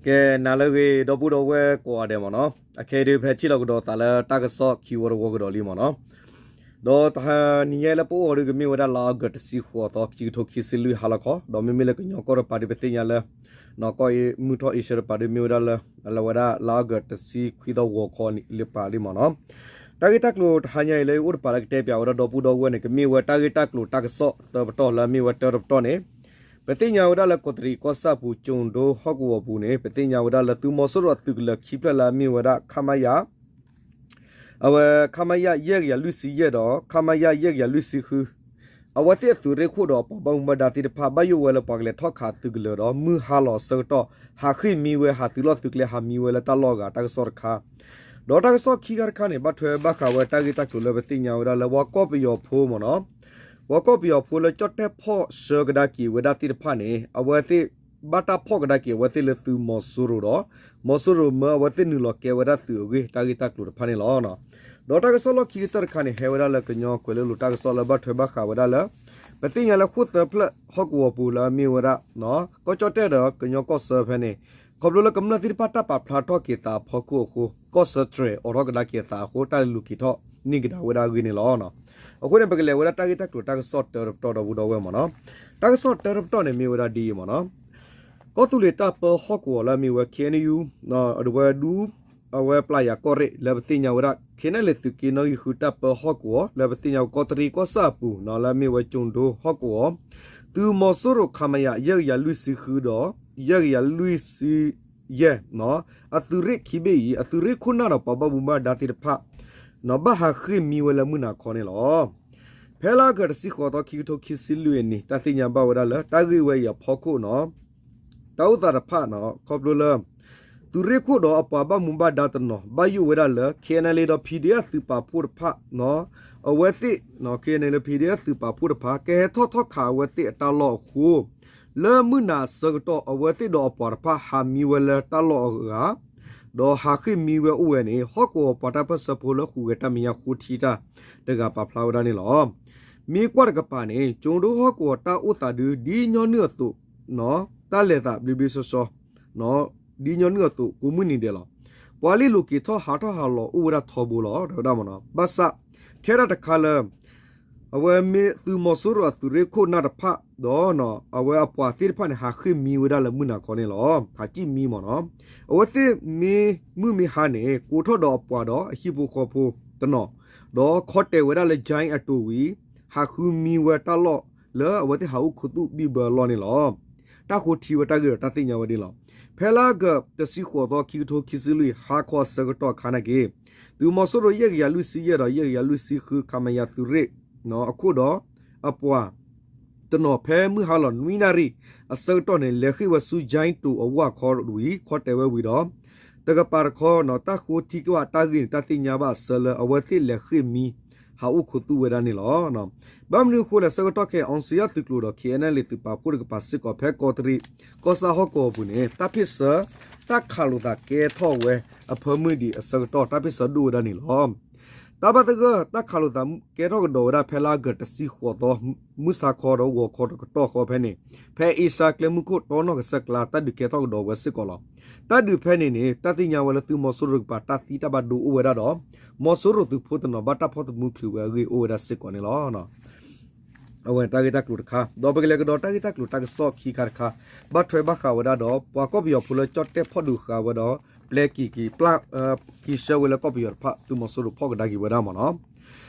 ကဲ နၤလၢအဂ့ၤ ဒီပုၢ်ဒီဝဲၢ်ကိးဂၤဒဲးမ့ၢ်နီၤ, အခဲအံၤဒုး ပဟဲထံၣ်လိာ်ကဒီးသးလၢတၢ်ကစီၣ်ခံဝီတဝီကဒီးလံမ့ၢ်နီၤ. ဒီးတဟါနံၤညါလၢပအိၣ်အီၤဒုး ကမ့ၢ်ဝဲဒၣ်လါအီကူး တဆံဃိးသီ ခံကထိခံဆံလွံၢ် ဟါလီၤခီ, ဒီးမ့မ့ၢ်လၢကညီကီၢ်တပၤဒုး ပသ့ၣ်ညါလၢ ကီၢ်အ့မုၢ်ထီၣ်အ့ရှၢတပၤဒုး မ့ၢ်ဝဲဒၣ်လၢ လၢဝဲဒၣ်လါအီကူး တဆံခွံသီ ဂီၤခီလံပၤလံမ့ၢ်နီၤ. တၢ်ဂ့ၢ်တၢ်ကျိၤတဟါညါအံၤလၢအိၣ်တပၤလၢကတဲပၠးဝဲဒၣ်ဒီပုၢ်ဒီဝဲၢ်န့ၣ် ကမ့ၢ်ဝဲတၢ်ဂ့ၢ်တၢ်ကျိၤတၢ်ကစီၣ်သၢပတီၢ်လၢအမ့ၢ်ဝဲတၢတပတီၢ်န့ၣ် ပသ့ၣ်ညါဝဲဒၣ်လၢကီးတရံးကီၢ်ဆၣ်ပူၤ ကၠိၤဒိဟီၣ်ကဝီၤပူၤန့ၣ် ပသ့ၣ်ညါဝဲဒၣ်လၢသုးမီၤစိရိၤအသုးကလၢၤခံဖျၢၣ်လၢအမ့ၢ်ဝဲဒၣ် ခမရ အဝဲ ခမရ ယဲၢ်ကယၤလွံၢ်ဆံယဲၢ်ဒီး ခမရ ယဲၢ်ကယၤလွံၢ်ဆံဃု အဝဲသ့ၣ်အသုးရ့ၣ်ခိၣ်ဒီးပှၤဘၣ်မူဘၣ်ဒါသ့ၣ်တဖၣ် ဘၣ်ယိၣ်ဝဲလၢပှၤကလဲၤထီၣ်ခးသုးကလၢၤဒီး မုၢ်ဟါလီၤအဆၢကတီၢ် ဟးဃ့ၢ်မံဝဲ ဟးသုးလီၢ်သုးကျဲ ဟးမံဝဲလၢတၢ်လီၢ်အဂၤ တၢ်ကစီၣ်တခါ, ဒီးတၢ်ကစီၣ်ခံခါတခါန့ၣ် ဘၣ်ထွဲဘၣ်ဃးဝဲတၢ်ဂ့ၢ်တၢ်ကျိၤလၢပသ့ၣ်ညါဝဲဒၣ်လၢပှၤကီၢ်ပယီၤဖိမ့ၢ်နီၤ, ပှၤကီၢ်ပယီၤဖိလၢကၠီၣ်တဲၣ်ဖီၣ်ဆှၢကဒါက့ၤဝဲဒၣ်သ့ၣ်တဖၣ်န့ၣ် အဝဲသ့ၣ် ဘၣ်တၢ်ဖီၣ်ကဒါက့ၤအဝဲသ့ၣ်လၢသုးမီၤစိရိၤဒီး မီၤစိရိၤမၢအဝဲသ့ၣ်နုာ်လီၤကဲဝဲဒၣ်သုးအဂ့ၢ် တၢ်ဂ့ၢ်တၢ်ကျိၤတဖၣ်န့ၣ်လီၤ. ဒီးတၢ်ကစီၣ်လီၢ်ခံကတၢၢ်တခါန့ၣ် ဟဲဝဲဒၣ်လၢကညီကွဲၤလ့လိၤတၢ်ကစီၣ်လၢဘၣ်ထွဲဘၣ်ဃးဝဲဒၣ်လၢ ပသ့ၣ်ညါလၢဃိၣ်သၢဖျၢၣ်ဟီၣ်ကဝီၤပူၤလၢအမ့ၢ်ဝဲဒၣ် ကီၢ်ကၠီၣ်တဲၣ်ဒီးကညီကီၢ်ဆၢဖဲန့ၣ် ခီဖျိလၢကမျၢၢ်သ့ၣ်တဖၣ်တၢ်ပာ်ဖျါထီၣ်က့ၤသးအဖီခိၣ်အဃိ ကီၢ်ဆၢတြဲၤအိးထီၣ်ကဒါက့ၤအသးအဃိ တၢ်လဲၤလူၤက့ၤထီၣ်န့ၢ်ကဒါဝဲဒၣ်အဂ့ၢ်န့ၣ်လီၤ. အဃိန့ၣ် ပကလဲၤဝဲဒၣ်တၢ်ဂ့ၢ်တၢ်ကျိၤတၢ်ကစီၣ်တၢတပတီၢ်ဒီပုၢ်ဒီဝဲၢ်မ့ၢ်နီၤ, တၢ်ကစီၣ်တၢတပတီၢ်န့ၣ်မ့ၢ်ဝဲဒၣ်ဒ်အံၤမ့ၢ်နီၤ, ကီၢ်သူလ့ၤတၢ်ပၢဟီၣ်ကဝီၤလၢအမ့ၢ်ဝဲ ခ့ၣ်အဲၣ်ယူၣ် အဝဲဒူ အဝဲပျၢ်ယၤကီၢ်ရ့ၣ်လၢပသ့ၣ်ညါဝဲဒၣ် ခ့ၣ်အဲၣ်ယူၣ် သုးက့နီၣ်ဂံၢ်ဃုတၢ်ပၢဟီၣ်ကဝီၤ လၢပသ့ၣ်ညါဝဲကီးတရံးကီၢ်ဆၣ်အပူၤ လၢအမ့ၢ်ဝဲကၠိၤဒိဟီၣ်ကဝီၤ သုးမီၤစိရိၤ ခမရ ယဲၢ်ကယၤလွံၢ်ဆံဃုဒီး ယဲၢ်ကယၤလွံၢ်ဆံယဲၢ် အသုးရ့ၣ်ခံဘ့ၣ်အံၤ အသုးရ့ၣ်ခိၣ်နၢ်ဒီးပှၤဘၣ်မူဘၣ်ဒါသ့ၣ်တဖၣ် ဘၣ်ဟးဃ့ၢ်မံဝဲလၢမုၢ်နၤခီန့ၣ်လီၤ. ဖဲလါအီကူး တဆံဃိးသီ ခံကထိခံဆံလွံၢ်အနံၤ တၢ်သ့ၣ်ညါဘၣ်ဝဲဒၣ်လၢ တၢ်ဂ့ၢ်ဝဲအံၤအဖီခိၣ်နီၤ တၢ်အိၣ်သးတဖၣ်နီၤ ခီဖျိလၢ သုးရ့ၣ်ခိၣ်ဒီးအပှၤဘၣ်မူဘၣ်ဒါတနီၤ ဘၣ်ယိၣ်ဝဲဒၣ်လၢ ခ့ၣ်အဲၣ်ယူၣ် ဒီး ပီၣ်ဒီအ့ၣ် သုးပာ်ဖှိၣ်တဖၣ် အဝဲသ့ၣ် ခ့ၣ်အဲၣ်ယူၣ် ဒီး ပီၣ်ဒီအ့ၣ် သုးပာ်ဖှိၣ်တဖၣ် ကဟဲထီၣ်ထီၣ်ခးအဝဲသ့ၣ်အတၢ်လီၢ်အဃိ လၢမုၢ်နၤအဆၢကတီၢ် အဝဲသ့ၣ်ဒီးအပှၤတဖၣ်ဟးမံဝဲလၢတၢ်လီၢ်အဂၤ ဒီးဟးဃ့ၢ်မံဝဲအိၣ်ဝဲန့ၣ် ဟီၣ်ကဝီၤပှၤတၢ်ပၢၢ်ဆၢဖိလၢဃုာ်ဂဲၤတၢ်မဲာ်ညါဃိထံတၢ်တဂၤပာ်ဖျါဝဲဒၣ်န့ၣ်လီၤ. မ့ၢ်ကွၢ်တကပၤန့ၣ် ကၠိၤဒိဟီၣ်ကဝီၤတၢ်အိၣ်သးဒုး ဒ်ညီနုၢ်အသိး တၢ်လဲၤသးဘျ့ဘျ့ဆှီဆှီ ဒ်ညီနုၢ်အသိး ကိးမုၢ်နံၤဒဲးလီၤ. ပှၤလ့ၣ်လိၤက့ၤထီၣ်ဟးထီၣ်ဟးလီၤအိၣ်ဝဲဒၣ်ထီဘိလီၤ တဲဝဲဒၣ်မ့ၢ်နီၤ. ဘၣ်ဆၣ် ထဲဒၣ်တခါလၢ အဝဲမ့ၢ်သုးမီၤစိရိၤအသုးရ့ၣ်ခိၣ်နၢ်တဖၣ်ဒီး အဝဲအပှၤသ့ၣ်တဖၣ်န့ၣ် ဟးဃ့ၢ်မံဝဲဒၣ်လၢမုၢ်နၤခီန့ၣ်လီၤ. ဟးဃ့ၢ်မံမ့ၢ်နီၤ. အဝဲသ့ၣ်မ့ၢ်မုၢ်မ့ၢ်ဟါန့ၣ် ကိးထီၣ်ဒီးအပှၤဒီးအဟံၣ်ဖိဃီဖိတနီၤ ဒီးခီတဲာ်ဝဲဒၣ်လၢ ကၠဲအတိၤဝံၤ ဟးဃုမံဝဲတၢ်လီၢ်လၢအဝဲသ့ၣ်ဟးအိၣ်ခူသူၣ်ဘံၣ်ဘၢအလီၢ်န့ၣ်လီၤ. တၢ်ဃိထံဝဲတၢ်ဂ့ၢ်ဒီးတၢ်သ့ၣ်ညါဝဲဒၣ်လီၤ. ဖဲလါအီကူး တဆံဃိးသီ ခံကထိခံဆံလွံၢ် ဟါခီအဆၢကတီၢ်အခါနာ်က့ သုးမီၤစိရိၤ ယဲၢ်ကယၤလွံၢ်ဆံယဲၢ်ဒီး ယဲၢ်ကယၤလွံၢ်ဆံဃု ခမရ သုးရ့ၣ် အခိၣ်ဒီး အပှၤ တနီၤဖဲမုၢ်ဟါလီၤနွံနၣ်ရံၣ်အဆၢကတီၢ်န့ၣ် လဲၤဃ့ၢ်ဝဲဆူ ကၠဲအတိၤအဝၢ်ခီဝံၤ ခီတဲာ်ဝဲဝံၤဒီး တကပၤတခီ တၢ်ဃိထံက့ၤဝဲတၢ်ဂ့ၢ်န့ၣ် တၢ်သ့ၣ်ညါဘၣ်အဆၢလၢအဝဲသ့ၣ်လဲၤဃ့ၢ်မံ ဟးအိၣ်ခူသူၣ်ဝဲဒၣ်န့ၣ်လီၤ. ဘၣ်မနုၤအဃိလဲၣ် ဆၢကတီၢ်ခဲအံၤ အောင်ဇေယျ သုးကျိၤဒီး ခ့ၣ်အဲၣ်ယူၣ် သုးပာ်ဖှိၣ်တကပၤစ့ၢ်ကီး ဖဲကီးတရံး ကီၢ်ဆၣ်ဟီၣ်ကဝီၤအပူၤန့ၣ် တၢ်ဖ့ၣ်ဆၢ တၢ်ခးလိာ်သးကဲထီၣ်ဝဲအဖၢမုၢ်ဒံးအဆၢကတီၢ် တၢ်ဖ့ၣ်ဆၢဒိၣ်ဝဲဒၣ်န့ၣ်လီၤ. တၢ်ဘၣ်သဂၢၢ် တၢ်ခးလိာ်သးကဲထီၣ်ကဒီးဝဲဒၣ်ဖဲလါအီကူး တဆံဃိးသီ မုၢ်ဆါခီဒီးဂီၤခီတကတီၢ်ဃီဖဲန့ၣ် ဖဲအ့ရှါကျဲမုၢ်ခိၣ်တီနီၢ်ကစၢၢ်ကျါ တၢ်ဒုးကဲထီၣ်ကဒီးဝဲစ့ၢ်ကီးလီၤ. တၢ်ဒုးဖဲန့ၣ်န့ၣ် တၢ်သ့ၣ်ညါဝဲလၢသုးမီၤစိရိၤတကပၤ တၢ်သံတၢ်ဘၣ်ဒိအိၣ်ဝဲဒၣ်ဒီး မီၤစိရိၤသုးဖိတနီၤ ဘၣ်တၢ်ဖီၣ်သမူချုးဝဲအဂ့ၢ်အိၣ်ဝဲဒၣ်စ့ၢ်ကီးန့ၣ်လီၤ. အဝဲတၢ်ဂ့ၢ်တၢ်ကျိၤတခါ ဒီးပကလဲၤကဒီးတၢ်ဂ့ၢ်တၢ်ကျိၤတၢ်ကစီၣ်ခံခါတခါ ဘၣ်ထွဲဘၣ်ဃးဝဲဒၣ်ဒီး ပှၤကီၢ်ပယီၤဖိလၢကၠီၣ်တဲၣ်ဖီၣ်ဒုးဃာ်ဝဲဒီး ပျဲက့ၤက့ၤ က့ၤဆှၢဝဲလၢကီၢ်ပယီၤတဖၣ် သုးမီၤစိရိၤဖီၣ်ကဒါက့ၤဝဲဒၣ်မ့ၢ်နီၤ.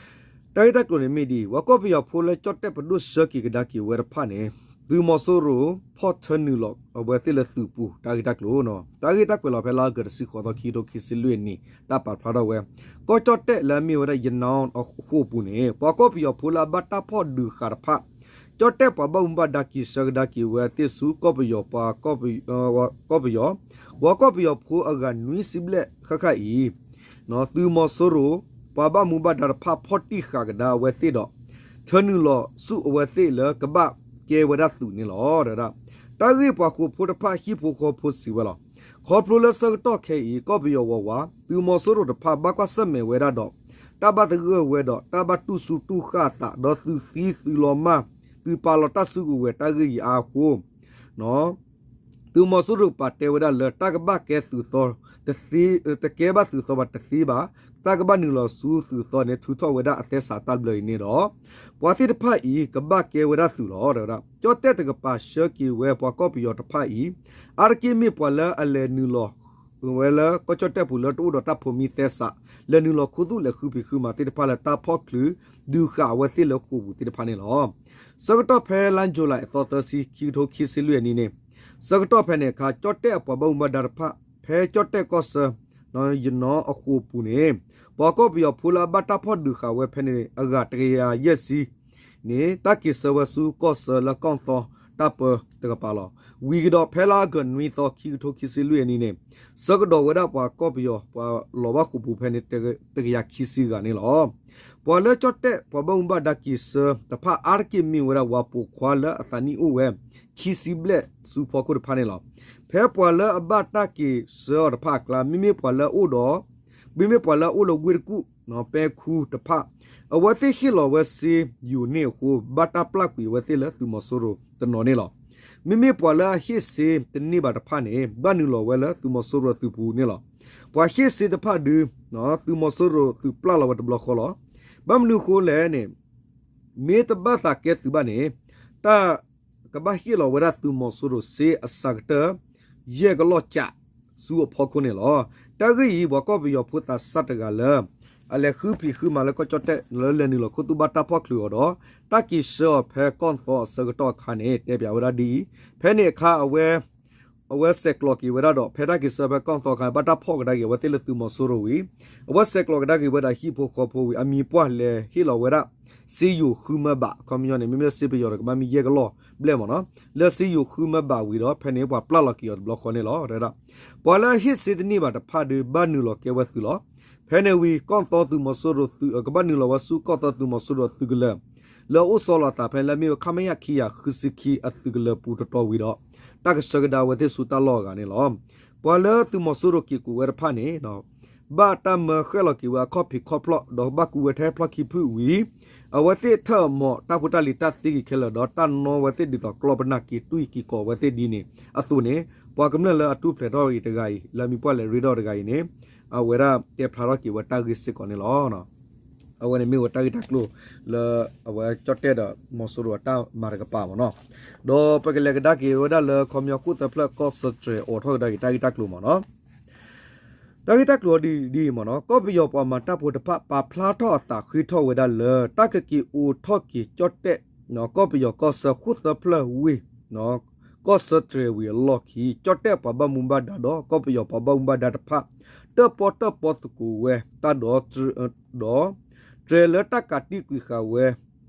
တၢ်ဂ့ၢ်တၢ်ကျိၤန့ၣ်မ့ၢ်ဒ်အံၤ ပှၤကီၢ်ပယီၤဖိလၢကၠီၣ်တဲၣ်ပဒိၣ်ဆှၢက့ၤကဒါက့ၤဝဲတဖၣ်န့ၣ် သုးမီၤစိရိၤဖီၣ်ထၢနုာ်လီၤအဝဲသ့ၣ်လၢသုးပူၤ တၢ်ဂ့ၢ်တၢ်ကျိၤနီၤ. တၢ်ဂ့ၢ်တၢ်ကွဲးလီၤဖဲလါအီကူး တဆံဃိးသီ ခံကထိခံဆံလွံၢ်အနံၤ တၢ်ပာ်ဖျါထီၣ်ဝဲ ကီၢ်ကၠီၣ်တဲၣ်လၢအမ့ၢ်ဝဲဒၣ် ယနီၣ်အဃိာ်ပူၤန့ၣ် ပှၤကီၢ်ပယီၤဖိလၢအဘၣ်တၢ်ဖီၣ်ဒုးဃာ်တဖၣ် ကၠီၣ်တဲၣ်ပှၤဘၣ်မူဘၣ်ဒါက့ၤဆှၢကဒါက့ၤဝဲသ့ၣ်ဆူ ကီၢ်ပယီၤ ပှၤ ကီၢ်ပယီၤ ပှၤကီၢ်ပယီၤဖိအဂၤနွံဆံဘျဲၣ်ဃၣ်ဃၣ်အံၤ သုးမီၤစိရိၤ ပှၤဘၣ်မူဘၣ်ဒါတဖၣ်ဖီၣ်တံၢ်ဃာ်ကဒါအဝဲသ့ၣ်ဒီး ထၢနုာ်လီၤဆူအဝဲသ့ၣ်လၢကဘၣ်ကဲဝဲဒၣ်သုးန့ၣ်လီၤ. တၢ်ဂ့ၢ်ပှၤဃိာ်ဖိတဖၣ်ဟံၣ်ဖိဃီဖိစံးဝဲလီၤ. ခီဖျိလၢဆၢကတီၢ်ခဲအံၤ ကီၢ်ပယီၤဝးဝး သုးမီၤစိရိၤတဖၣ်ဘၣ်ကွၢ်ဆၢၣ်မဲာ်ဝဲဒၣ်ဒီး တၢ်ဘၣ်သဂၢၢ်ဝဲဒီး တၢ်ဘၣ်တူၢ်ဆူၣ်တူၢ်ဃၣ်အသး ဒီးသုးသံသုးလီၤမၢ် သုးပာ်လီၤတၢ်စုကဝဲၤတၢ်ဂ့ၢ်အံၤအါအဃိ သုးမီၤစိရိၤပာ်တဲဝဲဒၣ်လၢ တၢ်ကဘၣ်ကဲသုးသီ တကဲဘၣ်သုးသီဘၣ်တသ့ဘၣ်, တၢ်ကဘၣ်နုာ်လီၤဆူသုးသီန့ၣ် ထုးထီၣ်ဝဲဒၣ်အသဲစးတၢ်ဘျၢအံၤန့ၣ်ဒီး ပှၤသ့ၣ်တဖၣ်အံၤ ကဘၣ်ကဲဝဲဒၣ်သုးလီၤ. တဲဝဲဒၣ် ကၠီၣ်တဲၣ်တကပၤဆှၢက့ၤဝဲပှၤကီၢ်ပယီၤတဖၣ်အံၤ အါတက့ၢ်မ့ၢ်ပှၤလၢအလဲၤနုာ်လီၤ ဝဲလၢကီၢ်ကၠီၣ်တဲၣ်ပူၤလၢတအိၣ်ဒီးတၢ်ဖိးမံသဲစး, လဲၤနုာ်လီၤခူသူၣ်လဲၤဃုဖံးဃုမၤသ့ၣ်တဖၣ်လၢတၢ်ဖီၣ်ချုး ဒုးဃာ်အဝဲသ့ၣ်လၢဃိာ်ပူၤသ့ၣ်တဖၣ်န့ၣ်လီၤ. ဆၢကတီၢ်ဖဲလါယူၤလံအသီသၢဆံ ခံကထိခံဆံလွံၢ်အနံၣ်န့ၣ်, ဆၢကတီၢ်ဖဲန့ၣ်အခါ ကၠီၣ်တဲၣ်အပှၤဘၣ်မူဘၣ်ဒါတဖၣ် ဖဲကၠီၣ်တဲၣ်ကီၢ်ဆၢ ယနီအဃိာ်ပူၤန့ၣ် ပှၤကီၢ်ပယီၤဖိလၢအဘၣ်တၢ်ဖီၣ်ဒုးဃာ်ဝဲဖဲန့ၣ် အဂၤတကယၤယဲၢ်ဆံန့ၣ် တၢ်က့ၤဆှၢဝဲဆူကီၢ်ဆၢလၢကီၢ်သီတၢ်ပၢတကပၤလီၤ. ဝံၤကဒီးဖဲလါအီကူးနွံသီ ခံကထိခံဆံလွံၢ်အနံၣ်န့ၣ် ဆၢကဒီးဝဲဒၣ်ပှၤကီၢ်ပယီၤ ပှၤလီၤဘၣ်ဃိာ်ပူၤဖဲန့ၣ် တကယၤခံဆံဂၤန့ၣ်လီၤ. ပှၤလၢကၠီၣ်တဲၣ်ပှၤဘၣ်မူဘၣ်ဒါက့ၤဆှၢတဖၣ်အါတက့ၢ်မ့ၢ်ဝဲဒၣ် ပှၤပိာ်ခွါလၢအသးနံၣ်အိၣ်ဝဲ ခံဆံဘျဲၣ်ဆူဖီခိၣ်တဖၣ်န့ၣ်လီၤ. ဖဲပှၤလၢအဘၣ်တၢ်က့ၤဆှၢအီၤတဖၣ်အကျါ မ့မ့ၢ်ပှၤလၢအအိၣ်ဒီး မ့မ့ၢ်ပှၤလၢအအိၣ်လၢဝ့ၢ်တကူၣ် ပဲခူတဖၣ် အဝဲသ့ၣ်ဟ့ၣ်လီၤဝဲစ့ယိာ်န့ၢ်အဃိ ဘၣ်တၢ်ပျၢ်ကွံာ်အဝဲသ့ၣ်လၢသုးမီၤစိရိၤတနီၤန့ၣ်လီၤ. မ့မ့ၢ်ပှၤလၢအဟ့ၣ်စ့တန့ၢ်ဘၣ်တဖၣ်န့ၣ် ဘၣ်နုာ်လီၤဝဲလၢသုးမီၤစိရိၤသုးပူၤန့ၣ်လီၤ. ပှၤဟ့ၣ်စ့တဖၣ်ဒုး သုးမီၤစိရိၤသုးပျၢ်လီၤဝဲတဘျီဃီလီၤ. ဘၣ်မနုၤအဃိလဲၣ်န့ၣ် မ့ၢ်တဘၣ်သးကဲသုးဘၣ်န့ၣ် တၢ် ကဘၣ်ဟ့ၣ်လီၤဝဲဒၣ်သုးမီၤစိရိၤစ့အစှၤကတၢၢ် ယဲၢ်ကလီၢ်ကၠး ဆူအဖီခိၣ်န့ၣ်လီၤ. တၢ်ဂ့ၢ်အံၤ ပှၤကီၢ်ပယီၤဖိသးစၢ်တဂၤလၢ အလဲၤဃုဖံးဃုမၤလၢကီၢ်ကၠီၣ်တဲၣ်လၢလဲၤနုာ်လီၤခူသူၣ်ဘၣ်တၢ်ဖီၣ်ချုးအီၤဒီး တၢ်က့ၤဆှၢအီၤဖဲကီၢ်သီအဆၢကတီၢ်အခါန့ၣ် တဲပၠးဝဲဒၣ်ဒ်အံၤ, ဖဲန့ၣ်အခါ အဝဲဆဲးကျိးက့ၤဝဲဒၣ်ဒီး ဖဲတၢ်က့ၤဆှၢဖဲကီၢ်သီအခါန့ၣ် ဘၣ်တၢ်ဖီၣ်ကဒါက့ၤအဝဲသ့ၣ်လၢသုးမီၤစိရိၤဝံၤ အဝဲဆဲးကျိးကဒါက့ၤဝဲဒၣ်ဟံၣ်ဖိဃီဖိဝံၤ အမံၤပှၢ်လဲၤဟ့ၣ်လီၤဝဲဒၣ် စ့ယိာ်ဃုမၢဘး ခီပညီန့ၣ် မ့မ့ၢ်လၢစ့ပယီၤဒီးကဘၣ်မ့ၢ်ယဲၢ်ကလီၢ်ဘျဲၣ်မ့ၢ်နီၤ, လၢစ့ယိာ်ဃုမၢဘးဝံၤဒီး ဖဲန့ၣ်ပှၤပျၢ်လီၤက့ၤအီၤတဘျီဃီန့ၣ်လီၤ. တဲဝဲဒၣ် ပှၤလၢအဟ့ၣ်စ့တန့ၢ်ဘၣ်တဖၣ်ဒုး ဘၣ်နုာ်လီၤကဲဝဲသုးလီၤ. ဖဲန့ၣ်ဝံၤ ကီၢ်သီသုးမီၤစိရိၤသုး ကဘၣ်နုာ်လီၤဝဲဆူကီၢ်သီသုးမီၤစိရိၤအသုးကလၢၤ လၢအအိၣ်ဆီလီၤအသးဖဲလၢမ့ၢ်ဝဲ ခမရ ခံကယၤဃုဆံခံ အသုးကလၢၤပူၤတတီၤဝံၤဒီး တၢ်ကဆှၢကဒါဝဲသ့ၣ်ဆူတၢ်လီၢ်အဂၤန့ၣ်လီၤ. ပှၤလၢသုးမီၤစိရိၤက့ၤကိးဝဲတဖၣ်န့ၣ် ဘၣ်တၢ်မၢဃဲၣ်လီၤက့ၤဝဲအခီၣ်ဖံးခီၣ်ဖျီၣ် ဒီးဘၣ်ကူဝဲထဲဖျီၣ်ခံဖုဝံၤ အဝဲသ့ၣ်ထၢၣ်မီၤတၢ်ဖိတၢ်လံၤတၢ်သ့က့ၤခဲလၢာ်ဒီး တၢ်နီၣ်ဝဲသ့ၣ်ဒ်သိးကျီၢ်ပနၢ်က့ၤတွံၢ်က့ၤကီးဝဲသ့ၣ်ဒ်န့ၣ်အသိးန့ၣ် ပှၤကမျၢၢ်လၢအတူၢ်ဖျဲးထီၣ်အံၤတဂၤအံၤ လၢအမံၤပှၢ်လဲၤရ့ဒီးတဂၤအံၤန့ၣ် အဝဲဒၣ်တဲဖျါထီၣ်က့ၤဝဲတၢ်ဂ့ၢ်စ့ၢ်ကီးန့ၣ်လီၤ. အဝဲန့ၣ်မ့ၢ်ဝဲတၢ်ဂ့ၢ်တၢ်ကျိၤလၢ အဝဲကၠီၣ်တဲၣ်ဒီးမီၤစိရိၤအတၢ်မၤတကပၤမ့ၢ်နီၤ, ဒီးပကလဲၤကဒါက့ၤဝဲဒၣ်လၢခီပညီခိၣ်သၢဖျၢၣ်ကီၢ်စၢတြဲၤအိးထီၣ်ကဒါက့ၤတၢ်ဂ့ၢ်တၢ်ကျိၤမ့ၢ်နီၤ, တၢ်ဂ့ၢ်တၢ်ကျိၤအီၤဒ်အံၤမ့ၢ်နီၤ, ကီၢ်ပယီၤပှၤမၤတၢ်ဖိတဖၣ် ပာ်ဖျါထီၣ်အသးဃ့ထီၣ်ဝဲဒၣ်လၢ တၢ်ကက့ၤအိးထီၣ်က့ၤကၠီၣ်တဲၣ် ကီၢ်ပယီၤကီၢ်ဆၢခိၣ်သၢဖျၢၣ်ဝ့ၢ် ကီၢ်စၢတြဲၤဝံၤအလီၢ်ခံ ကၠီၣ်တဲၣ်ပှၤဘၣ်မူဘၣ်ဒါဒီး ကီၢ်ပယီၤပှၤဘၣ်မူဘၣ်ဒါတဖၣ် တၢၣ်ပီၣ်တၢၣ်ပီသကိးဝဲတၢ်ဒီး ဒီး တြဲၤလၢတၢ်ကးတံာ်ကွံာ်ဃာ်ဝဲ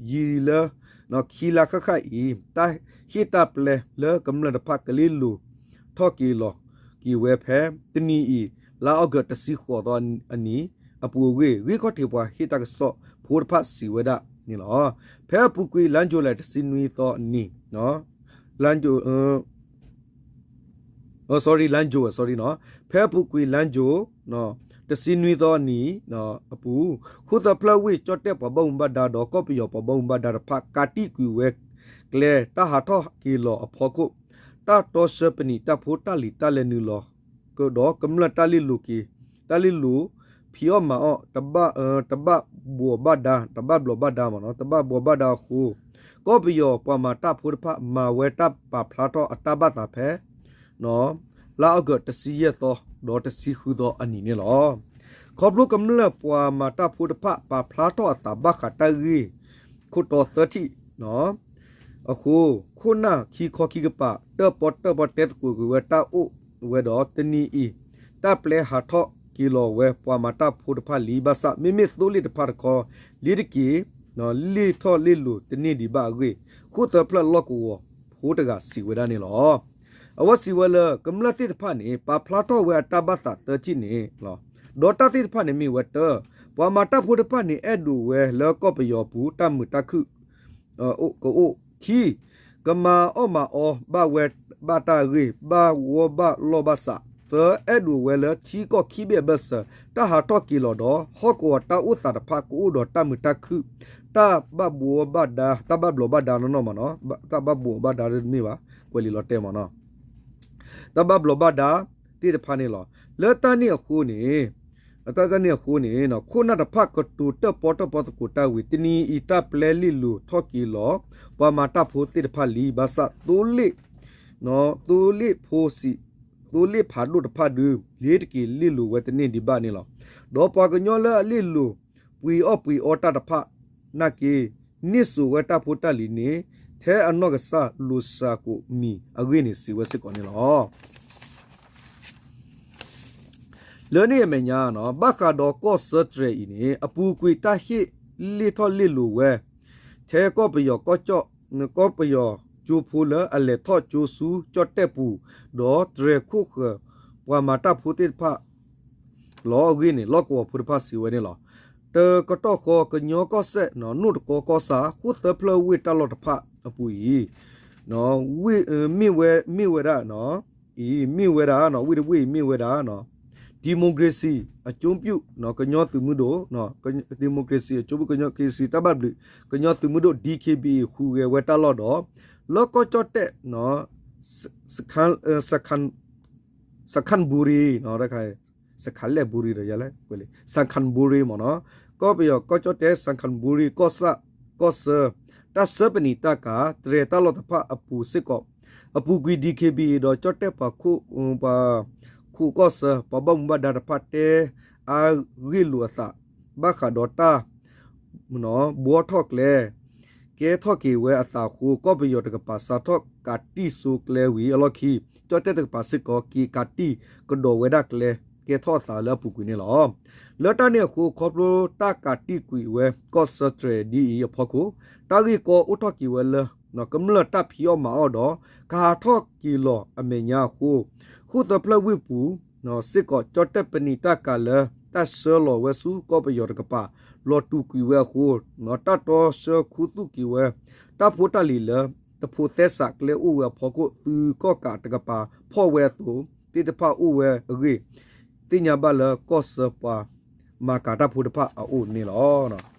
ယံာ်လၢ ခံလါဃၣ်ဃၣ်အံၤ တၢ်ဟ့ၣ်တၢ်ပျဲလၢကမျၢၢ်တဖၣ်ကလ့လိၤထီၣ်က့ၤလီၤက့ၤဝဲဖဲ တနံၤအံၤ လါအီကူးတဆံဃိးသီအနံၤအပူၤအဂ့ၢ် ဂံၢ်ခီၣ်ထံးပှၤဟ့ၣ်တၢ်ကစီၣ်ဖိတဖၣ်စံးဝဲဒၣ်န့ၣ်လီၤ. ဖဲအပူၤကွံာ်လါယူၤလံတဆံနွံသီအနံၤ sorry လါယူၤ sorry နီၤ, ဖဲအပူၤကွံာ်လါယူၤ တဆံနွံသီအနံၤအပူၤ ခိၣ်သၢဖျၢၣ်ဝ့ၢ် ကၠီၣ်တဲၣ်ပှၤဘၣ်မူဘၣ်ဒါဒီး ကီၢ်ပယီၤပှၤဘၣ်မူဘၣ်ဒါတဖၣ် ကးတံာ်ကွံာ်ဝဲကျဲ တၢ်ဟးထီၣ်က့ၤလီၤအဖီခိၣ် တၢ်တီဆှၢပနံာ်တၢ်ဖိတၢ်လံၤတၢ်လဲၤနုာ်လီၤ ဒီးကမျၢၢ်တၢ်လ့လိၤက့ၤ တၢ်လ့လိၤ ဖံးအီၣ်မၤအီၣ် တဘၣ်ဘှီးဘၣ်ဒါ တဘၣ်ဘှီးဘၣ်ဒါမ့ၢ်နီၤ တဘၣ်ဘှီးဘၣ်ဒါအဃိ ကီၢ်ပယီၤပှၤမၤတၢ်ဖိတဖၣ် မၤဝဲတၢ်ပာ်ဖျါထီၣ်အတၢ်ဘၣ်သးဖဲ လါအီကူးတဆံယဲၢ်သီ ဒီးတဆံဃုသီအနံၤန့ၣ်လီၤ. ခီဖျိကမျၢၢ်ပှၤမၤတၢ်ဖိတဖၣ် ပာ်ဖျါထီၣ်အသးဘၣ်ဃးတၢ်ဂ့ၢ်ခိၣ်တီသၢထံၣ် အဃိ ခိၣ်နၢ်ခံခီခံကပၤ တၢၣ်ပီၣ်တၢၣ်ပီတဲသကိးကွံာ်ဝဲတၢ်အိၣ်ဝဲဒီး တနံၤအံၤ တၢ်ပျဲဟးထီၣ်က့ၤလီၤဝဲ ပှၤမၤတၢ်ဖိတဖၣ်လံ ဘၣ်ဆၣ် မ့မ့ၢ်သိလ့ၣ်တဖၣ်တခီ လ့တက့ၤ လ့ၣ်ထီၣ်လ့ၣ်လိၤတန့ၢ်ဒံးဘၣ်အဂ့ၢ် ဃိၣ်သၢဖျၢၣ်လီၢ်ကဝီၤဖိတဂၤစံးဝဲဒၣ်န့ၣ်လီၤ. အဝဲစံးဝဲလၢ ကမျၢၢ်သ့ၣ်တဖၣ်န့ၣ် ပာ်ဖျါထီၣ်ဝဲအတၢ်ဘၣ်သးသၢထံၣ်န့ၣ်လီၤ. ဒီးတၢ်သ့ၣ်တဖၣ်န့ၣ်မ့ၢ်ဝဲတၢ ပှၤမၤတၢ်ဖိတဖၣ်န့ၣ် အဲၣ်ဒိးဝဲလၢကီၢ်ပယီၤပူၤ တၢ်မုာ်တၢ်ခုၣ် ကအိၣ် ခံ ကမၤအီၣ်မၤအီဘၣ်ဝဲဘၣ်တၢ်ဂ့ၢ် ဘၣ်ဂီၢ်ဘၣ်လီၢ်ဘၣ်စး သၢ အဲၣ်ဒိးဝဲလၢထံကီၢ်ခံဘ့ၣ်အဘၢၣ်စၢၤ တၢ်ဟးထီၣ်က့ၤလီၤဒီး ဟီၣ်ကဝီၤတၢ်အိၣ်သးတဖၣ်ကအိၣ်ဒီးတၢ်မုာ်တၢ်ခုၣ် တၢ်ဘၣ်ဘှီဘၣ်ဒါ တၢ်ဘၣ်ဘှီဘၣ်ဒါနီၢ်နီၢ်မ့ၢ်နီၤ တၢ်ဘၣ်ဘှီဘၣ်ဒါတမ့ၢ်ဘၣ် ကွဲးလံာ်လီၤတဲာ်မ့ၢ်နီၤ တၢ်ဘၣ်ဘျီးဘၣ်ဒါသ့ၣ်တဖၣ်န့ၣ်လီၤ. လၢတၢ်န့ၣ်အဃိန့ၣ်, တၢ်န့ၣ်အဃိန့ၣ် ခိၣ်နၢ်တဖၣ်ကတိၤတၢၣ်ပီၣ်တၢၣ်ပီသကိးတၢ်ဝံၤ တနံၤအံၤတၢ်ပျဲလ့ၣ်လိၤထီၣ်က့ၤလီၤ ပှၤမၤတၢ်ဖိသ့ၣ်တဖၣ်လံ, ဘၣ်ဆၣ်သိလ့ၣ်, သိလ့ၣ်ဖိစံး, သိလ့ၣ်ဖးဒိၣ်တဖၣ်ဒုး လ့ၤတက့ၤလ့ၣ်လိၤဝဲတန့ၢ်ဒံးဘၣ်န့ၣ်လီၤ. ဒီးပှၤကညီလၢအလ့ၣ်လိၤ ပှ့ၤအီၣ်ပှ့ၤအီတၢ်တဖၣ် နာ်က့ န့ၢ်စိာ်ဝဲတၢ်ဖိတၢ်လံၤန့ၣ် ထဲအနီၢ်ကစၢ်လိၤစှၤကိးမံၤအဂ့ၢ်န့ၣ် စံးဝဲစ့ၢ်ကီးန့ၣ်လီၤ. လၢန့ၣ်အမဲာ်ညါ ဘၣ်ဃးဒီးကီၢ်စၢတြဲၤအံၤန့ၣ် အပူၤကွံာ်တၢ်ဟ့ၣ်လ့ၣ်ထီၣ်လ့ၣ်လိၤဝဲ ထဲကီၢ်ပယီၤကီၢ်ကၠီၣ်, ကီၢ်ပယီၤကၠိဖိလၢအလဲၤထီၣ်ကၠိဆူကၠီၣ်တဲၣ်ပူၤ ဒီးတြဲၤခိၣ်ဃၢၤ ပှၤမၤတၢ်ဖိသ့ၣ်တဖၣ် လီၤအဂ့ၢ်န့ၣ် လီၢ်ကဝီၤဖိတဖၣ်စံးဝဲန့ၣ်လီၤ. တကတီၢ်ဃီ ကညီကီၢ်စဲၣ် နိၣ်တကီကီၢ်ဆၣ် ဃိၣ်သၢဖျၢၣ်ဝ့ၢ်တၢ်လီၢ်တဖၣ်အပူၤအံၤ မ့ၢ်ဝဲ, မ့ၢ်ဝဲဒၣ်, အံၤ မ့ၢ်ဝဲဒၣ်, ဝ့ၢ်တဝ့ၢ်အံၤမ့ၢ်ဝဲဒၣ် democracy အကျိုးပြု ကညီသုးမုၢ်ဒိၣ်, democracy အကျိုးပြု ကညီ ကီၢ်စဲၣ် တၢ်ဘၣ်ဘျုး ကညီသုးမုၢ်ဒိၣ် DKBA ဃုဂဲၤဝဲတၢ်လီၢ်ဒီး လၢကီၢ်ကၠီၣ်တဲၣ် စခၣ်ဘူရံ, စခၣ်လဲၣ်ဘူရံဒီးယလဲၣ်, စခၣ်ဘူရံမ့ၢ်နီၤ, ကီၢ်ပယီၤကီၢ်ကၠီၣ်တဲၣ် စခၣ်ဘူရံ ကီၢ်ဆၣ်, ကီၢ်ဆၢ တၢ်ဆှၢပနံာ်တၢ်ကၤ တြဲၤတၢ်လီၢ်တဖၣ်အပူၤစ့ၢ်ကီး အပူၤကွံာ် DKBA ဒီးကၠီၣ်တဲၣ်ပှၤခိၣ်, ပှၤခိၣ်ကီၢ်ဆၢ ပှၤဘၣ်မူဘၣ်ဒါတဖၣ်တဲအါဂ့ၢ်လိာ်အသး ဘၣ်ဃးဒီးတၢ် ဘှီထီၣ်ကျဲ ကဲထီၣ်က့ၤဝဲအသးအဃိ ကီၢ်ပယီၤတကပၤ စးထီၣ်ကးတံၢ်စိကျဲဝံၤအလီၢ်ခံ ကၠီၣ်တဲၣ်တကပၤစ့ၢ်ကီး က့ၤကးတံၢ်ကဒီးဝဲဒၣ်ကျဲ ကဲထီၣ်အသးလၢအပူၤကွံာ်န့ၣ်လီၤ. လၢတၢ်န့ၣ်အဃိ ခီဖျိတၢ်ကးတံၢ်ကွံာ်ဝဲ ကီၢ်စၢတြဲၤဒ်အံၤအဖီခိၣ် တၢ်ဂ့ၢ်ကီအိၣ်ထီၣ်က့ၤဝဲလၢ ကမျၢၢ်တၢ်ဖံးအီၣ်မၤအီၣ်ဒီး ကဟးထီၣ်က့ၤလီၤအမဲာ်ညါအဃိ ဃိၣ်သၢဖျၢၣ်ဝ့ၢ်ပူၤ စ့ၢ်ကီး ကၠီၣ်တဲၣ်ပနံာ်တၢ်ကၤလၢ တၢ်ဆှၢလီၤဝဲဆူကီၢ်ပယီၤတကပၤ လီၤတူာ်ကွံာ်ဝဲအဃိ တၢ်တီဆှၢခူသူၣ်က့ၤဝဲ တၢ်ဖိတၢ်လံၤလၢ တဖိးသဲစးကျဲအိၣ်ဝဲအဖီခိၣ် သုးကီၣ်ကးတကပၤ ဖီၣ်ဝဲအသိး သ့ၣ်တဖၣ်အိၣ်ဝဲအဂ့ၢ် သ့ၣ်ညါဘၣ်လၢကီၢ်စၢပှၤမၤကၤတၢ်ဖိတဖၣ်အအိၣ်န့ၣ်လီၤ.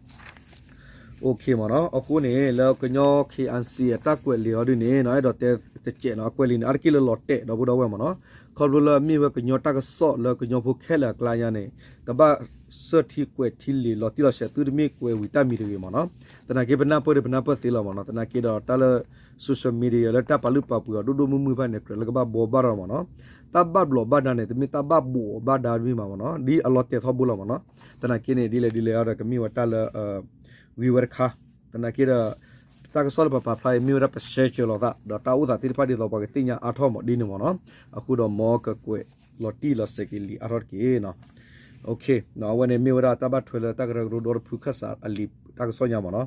မ့ၢ်နီၤ, အဃိန့ၣ် လၢကညီ KIC အတၢ်ကွဲးလံာ်အီၤဒ်န့ၣ် အဲၣ်ဒိးတဲတစဲးနီၤ အကွဲးလံာ်န့ၣ် အါတက့ၢ်လၢလီၤတဲာ် ဒီပုၢ်ဒီဝဲၢ်မ့ၢ်နီၤ, ခီဖျိလၢအမ့ၢ်ဝဲကညီတၢ်ကစီၣ်လၢကညီဖိခဲလၢာ်အကျါညါန့ၣ် ကဘၣ်စၢထံကွဲးထံလံာ်လီၤတံၢ်လီၤဆဲး သုတမ့ၢ်ကွဲးဝံၤတၢ်မံၤတဂ့ၤမ့ၢ်နီၤ, သနာ်က့ ပနၢ်ပၢၢ်ဒီး ပနၢ်ပၢၢ်သ့လီၤမ့ၢ်နီၤ, သနာ်က့ဒီးတၢ်လၢ social media လၢတၢ်ပာ်လုၢ်ပာ်ပှ့ၤအီၤဒိၣ်ဒိၣ်မုၢ်မုၢ်တဖၣ်န့ၣ် ကြၢးလၢကဘၣ်ဘှီဘၣ်ဒီးမ့ၢ်နီၤ, တၢ်ဘၣ်ဘျီးဘၣ်ဒါန့ၣ် တမ့ၢ်တၢ်ဘၣ်ဘှီးဘၣ်ဒါတမ့ၢ်မ့ၢ်နီၤ, ဒ်အလီၤတဲာ်ထီဘိလီၤမ့ၢ်နီၤ, သနာ်က့န့ၣ် ဒ်လဲၣ်ဒ်လဲၣ်ဒီး ကမ့ၢ်ဝဲတၢ်လၢ ဂ့ၤဝဲတခါ, သနာ်က့ဒီး တၢ်ကစီၣ်လၢပပာ်ဖျါအံၤ မ့ၢ်ဝဲဒၣ်ပရှဲကၢၤလိာ်သး ဒီးတၢ်အိၣ်သးသ့ၣ်တဖၣ်ဒ်သိးပှၤကသ့ၣ်ညါအါထီၣ်မ့ၢ်ဒ်န့ၣ်မ့ၢ်နီၤ, အဃိဒီးမ်ကကွဲးလီၤတံၢ်လီၤဆဲးက့ၤလံာ်အါထီၣ်တက့ၢ်နီၤ. အဝဲန့ၣ်မ့ၢ်ဝဲဒၣ်တၢ်ဘၣ်ထွဲလၢတၢ်ကရၢကရိဒီတဖုခၣ်စးအလံာ်တၢ်ကစီၣ်ညါမ့ၢ်နီ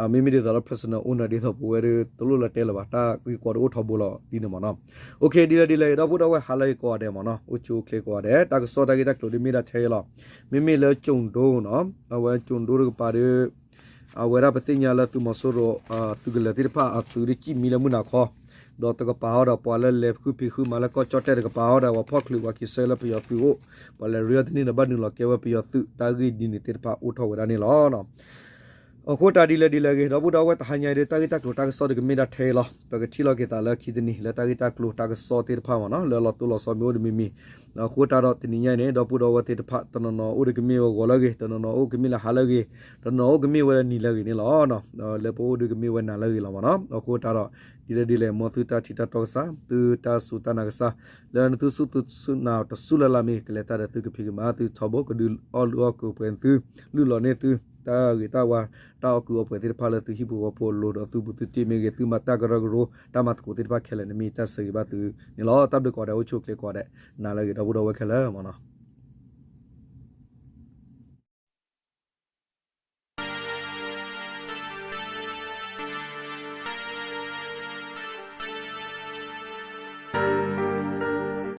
ၤ, မ့မ့ၢ်ဒ်သိးလၢ personal owner ဒ်သိးပဝဲဒၣ်တလိၣ်လၢတဲလၢၤဘၣ် တၢ်ဂ့ၢ်ကီဒိၣ်အိၣ်ထီဘိလီၤဒ်န့ၣ်မ့ၢ်နီၤ. ဒ်လဲၣ်ဒ်လဲၣ် ဒီပုၢ်ဒီဝဲၢ်ဟါလၢအဂ့ၤကိးဂၤဒဲးမ့ၢ်နီၤ, အိၣ်ဆူၣ်အိၣ်ချ့ကိးဂၤဒဲး, တၢ်ကစီၣ်တၢ်ဂ့ၢ်တၢ်ကျိၤဒ်မ့ၢ်ဒၣ်ထဲအံၤလီၤ. မ့မ့ၢ်လၢကၠိၤဒိနီၤ, အဝဲကၠိၤဒိတကပၤဒီး အဝဲဒၣ်ပသ့ၣ်ညါလၢသုးမီၤစိရိၤ သုးကလၢၤသ့ၣ်တဖၣ်အသုးဒ်ကံၣ်မံလၢမုၢ်နၤခီ, ဒီးတကပၤဟီဒီးပှၤလၢလဲၤဃုဖံးဃုမၤလၢကီၢ်ကၠီၣ်တဲၣ်တကပၤဟီဒီး ပှၤဖီၣ်ချုးပှၤက့ၤဆၢလၢပယီၤသုးအိၣ်, ပှၤလဲၤရ့အီၤတန့ၢ်ဒီးဘၣ်နုာ်လီၤကဲဝဲပယီၤသုး တၢ်ဂ့ၢ်ဒ်န့ၣ်သ့ၣ်တဖၣ်အိၣ်ထီၣ်ဝဲဒၣ်န့ၣ်လီၤ. အဃိတၢ်ဒ်လဲၣ်ဒ်လဲၣ်ဂ့ၤ ဒီပုၢ်ဒီဝဲၢ်တဟါညါအံၤဒီး တၢ်ဂ့ၢ်တၢ်ကျိၤတၢ်ကစီၣ်ဒီးကမ့ၢ်ဒၣ်ထဲအံၤလီၤ. ပကထံၣ်လိာ်က့ၤသးလၢခံတနံၤ လၢတၢ်ဂ့ၢ်တၢ်ကျိၤတၢ်ကစီၣ်သ့ၣ်တဖၣ်မ့ၢ်နီၤ လၢအလီၤတိၢ်လီၤဆီမ့ၢ်အိၣ်ဒီးမံၤမံၤ, အဃိတၢ်ဒီးတနံၤညါအံၤန့ၣ် ဒီပုၢ်ဒီဝဲၢ်သ့ၣ်တဖၣ် တနီၤနီၤအိၣ်ဒီးကမ့ၢ်ဝဲဂီၤလၢအဂ့ၤ, တနီၤနီၤအိၣ်ကမ့ၢ်လၢဟါလၢအဂ့ၤ, တနီၤနီၤအိၣ်ကမ့ၢ်ဝဲလၢနံၤလၢအဂ့ၤန့ၣ်လီၤ. လၢပအိၣ်ဒီးကမ့ၢ်ဝဲနၤလၢအဂ့ၤလီၤမ့ၢ်နီၤ. အဃိတၢ်ဒီး ဒ်လဲၣ်ဒ်လဲၣ် မ်သုတၢ်ထံၣ်တၢ်တီကစၢ်, သုတၢ်စူၢ်တၢ်နာ်ကစၢ်, လၢနသုဆူၣ်သုဆူၣ်နၤတစူၢ်လၢ်လၢ်မ့ၢ် ကလဲၤတၢ်ဒီးသုကဖံးကမၤသုထီဘိ ကဒုးအီၣ်လုၢ်အီၣ်ကုာ်ပှဲၤသု, လုၢ်လီၤန့ၢ်သု တၢ်ဂ့ၤတၢ်ဝါ တၢ်အီၣ်ကုာ်အီပှဲၤသ့ၣ်တဖၣ်လၢသုဟံၣ်ဖိဃီဖိအလိၤဒီးသုဘူးသုတံၢ်မ့ၢ်ဂ့ၤ သုမၤတၢ်ကရၢကရိ တၢ်မၤသကိးသ့ၣ်တဖၣ်ခဲလၢာ်န့ၣ် မ့ၢ်တၢ်ဆၢဂ့ၤဘၣ်သုန့ၣ်လီၤ. တၢ်ဘျုးကိးဂၤဒဲး အိၣ်ဆူၣ်အိၣ်ချ့ကိးဂၤဒဲး နၤလၢအဂ့ၤ ဒီပုၢ်ဒီဝဲၢ်ခဲလၢာ်မ့ၢ်နီၤ.